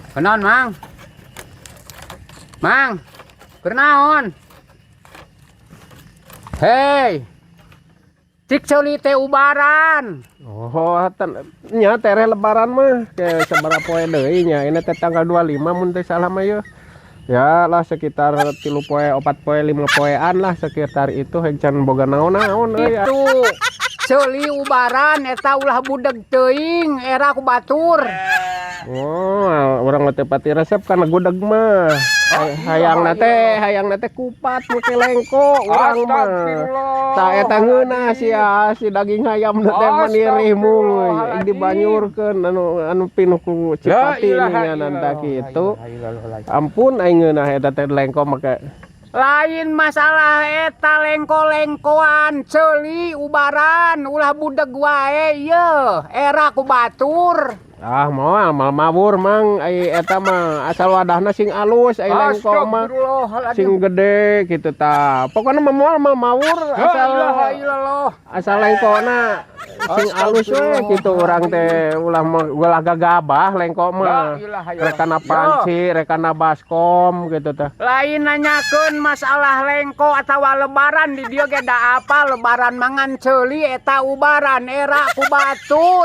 Kunaon, Mang? Mang, kunaon? Hei. Cik ceuli teh ubaran. Oh, nya tereh Lebaran mah ke sabaraha poe deui nya. Ini teh tanggal 25 mun teu salah mah yeuh. Ya lah, sekitar 3 poe, 4 poe, 5 poean lah sekitar itu, heg can boga naon-naon euy. Itu ceuli ubaran eta, ulah budeg teuing, era ku batur. Oh, urang mah teu pati resep kana gudeg mah. Hayangna teh kupat make lengko urang mah. Tah, eta ngeunah sia, si daging hayam teh manirih mung dibanyurkeun anu anu pinuh ku cipati nih tah kitu. Ampun, aing ngeunah eta teh lengko make. Lain masalah eta lengko-lengkoan, ceuli ubaran, ulah budeg wae ieu, era ku batur. Ah, moal mal mabur, Mang, ai eta mah asal wadahna sing alus, ai lengko mah sing gede gitu tah. Pokokna mah moal mal mawur, asal asal lengkona sing alus we gitu. Urang teh ulah ulah gagabah lengko mah. Rekana panci, rekana baskom gitu tah. Lain nanyakeun masalah lengko atawa Lebaran di dieu ge da apa Lebaran mangan ceuli eta ubaran, era ku batur.